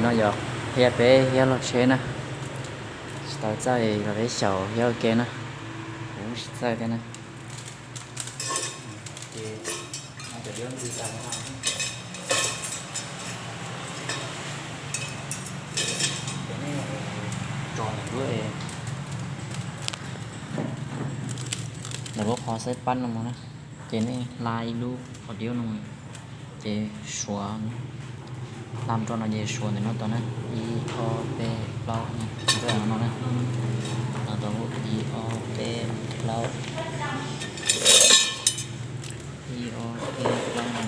No yog qhia peb hiab log tsheb na, tsis tau txawj los peb xyaum hiab ua ke na, kuv tsis txawj thiab na. Ces no cov diaub ntws tas no, ces nej tso ntawm lub, ntawm lub qhov xaib pab no mus na, ces nej hla ib lub qhov diaub no, ces suav, hla rau no ces suav ntawm no tau na, ib ob peb plaub no, no na, no tau ib ob peb plaub, ib ob peb plaub no.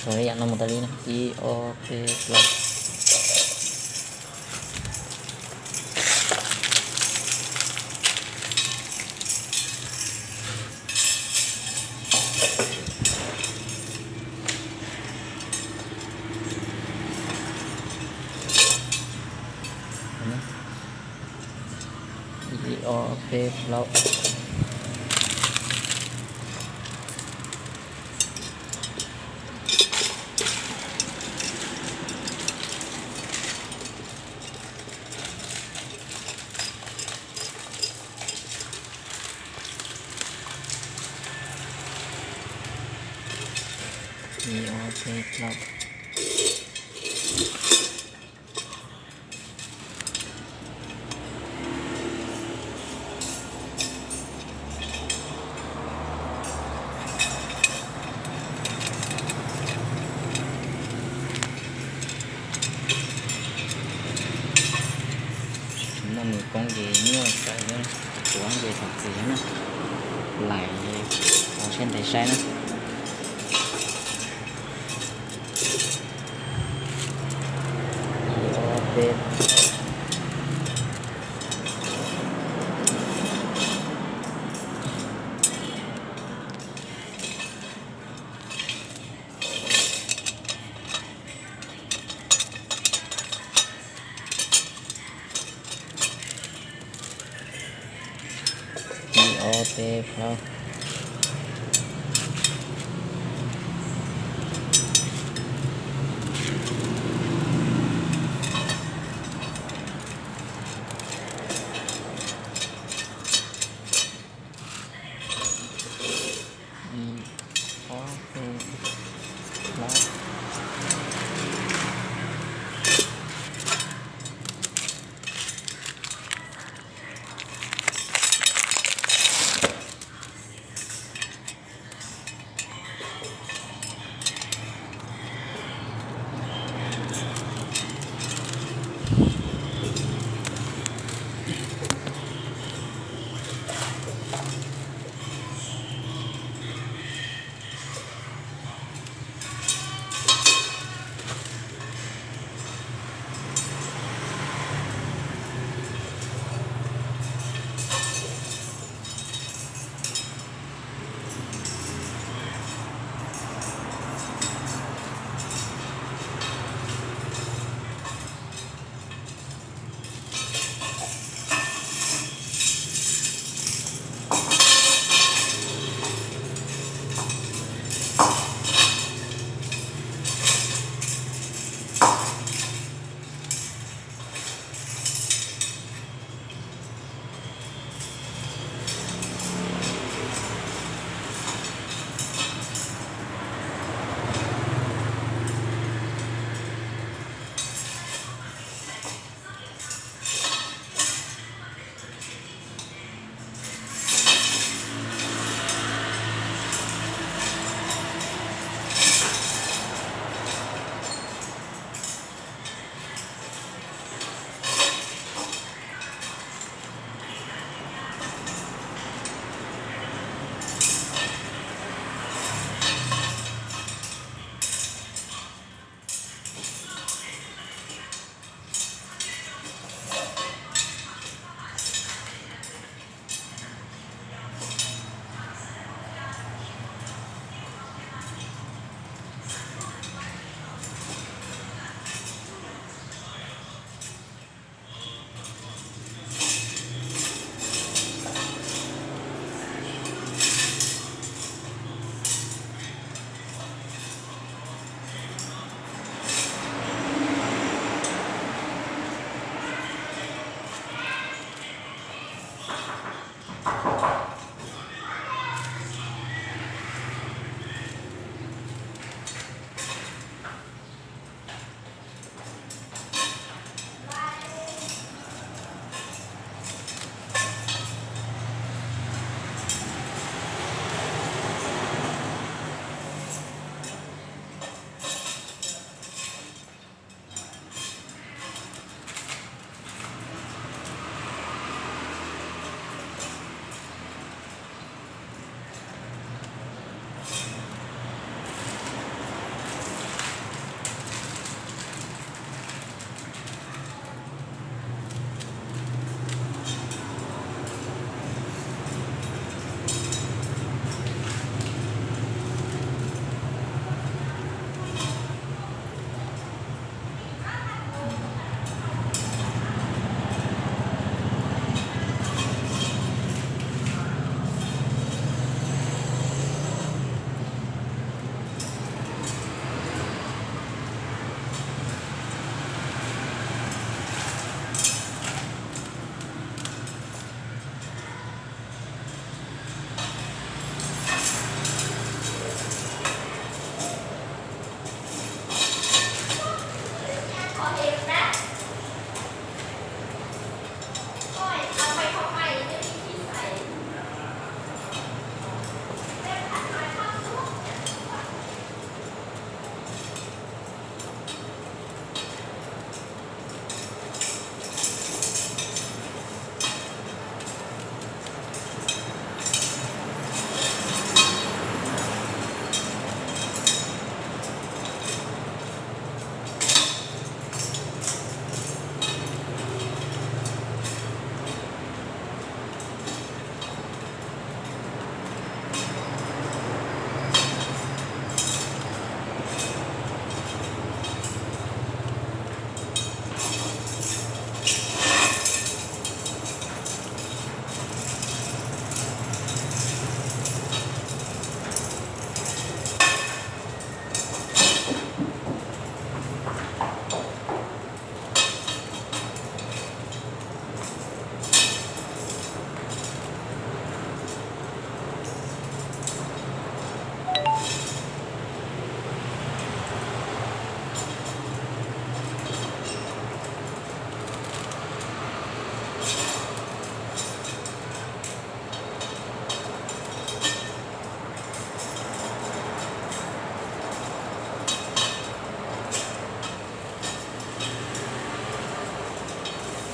Suav ib yam no mus tas li na, ib ob peb plaub. Ib ob peb plaub. Ib ob peb plaub. Muaj nws koob ces nyuaj kawg, tuav ces txhob txwv na, laim ua siab ntev saib na. Ib ob peb. Ib ob peb plaub. Ib ob peb plaub.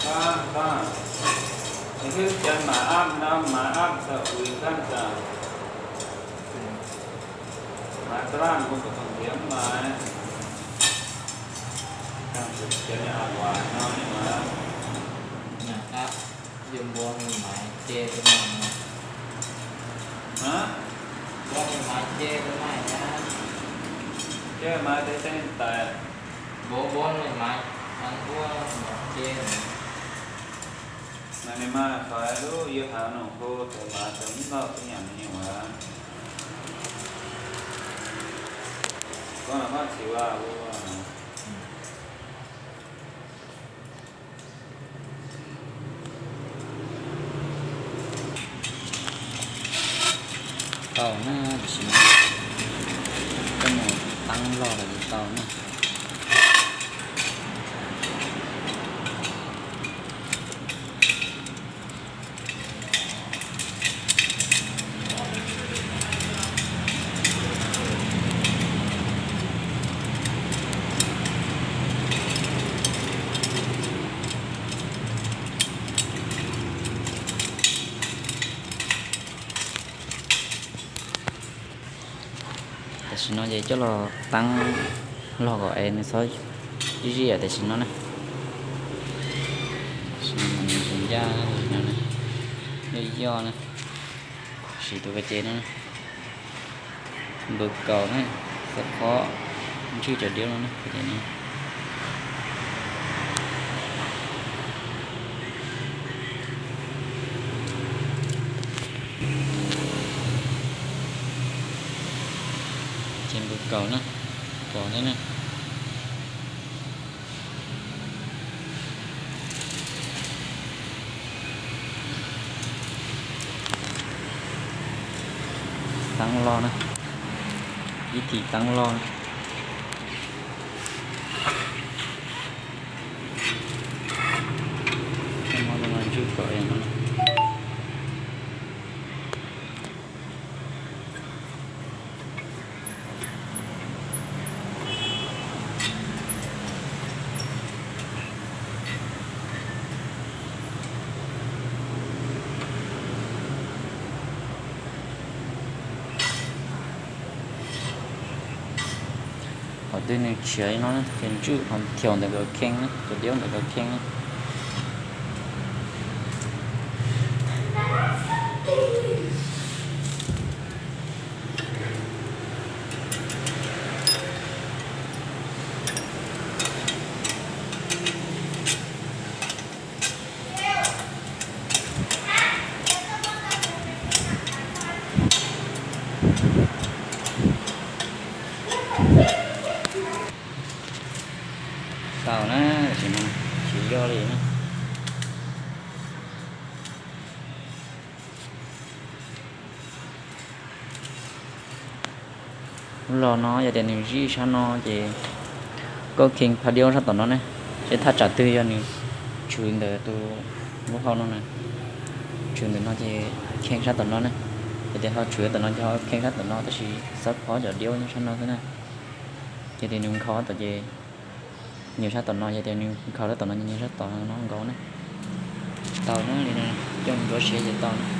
Tab, tab, es twb cov mas ab no mas ab txog ua kab txog, mas tab nws kuj tau ntiav mas, cov niag a luas no mas, yus npua mus maiv ce rau no, npua mus maiv ce rau no, ces mas tej teej tais, npua npua mus maiv, ua mus ce. Mas nws mas qhov lub yuav hav no hu tes mas tes noj tej yam me nyuam, koj los koj tsis ua ua. Tau na, tiam sis mas koj mus taab log los tau na. Tam sim no ces coj los taab log kom es nws txhob zij zij tam sim no na. Tam sim no nws ncaj no, yoj yoj na, siv tus ka ce no, npawg kaus na, txhob khob ntswj cov diaub no na. Ces npawg kaus na, pom thiab na. Taab log na, ib thim taab log na. Ntswj kom Qhov twg nws tshiav li no na, ces ntswj qhov thiaus ntawm kaus kheej na, cov diaub ntawm kaus kheej na. Tau na, tam sim no tsis yoj li na. Lub log no yog tias nws zij sab no ces kaus kheej phaj diaub sab tom no ne. Ces thaj tsam twg yog nws tshwv ntawm tus lub hau no na, tshwv ntawm no ces khee sab tom no na. Yog tias ho tshwv tom no ces ho khee sab tom no, tab sis xab phob cov diaub nyob sab no xwb na. Ces tias nws nkhaus tom ces nyias sab tom no, yog tias nws nkhaus sab tom no ces nyias sab tom no nkaus na. Tau na, li no coj mus ntxuav siav ces tau na.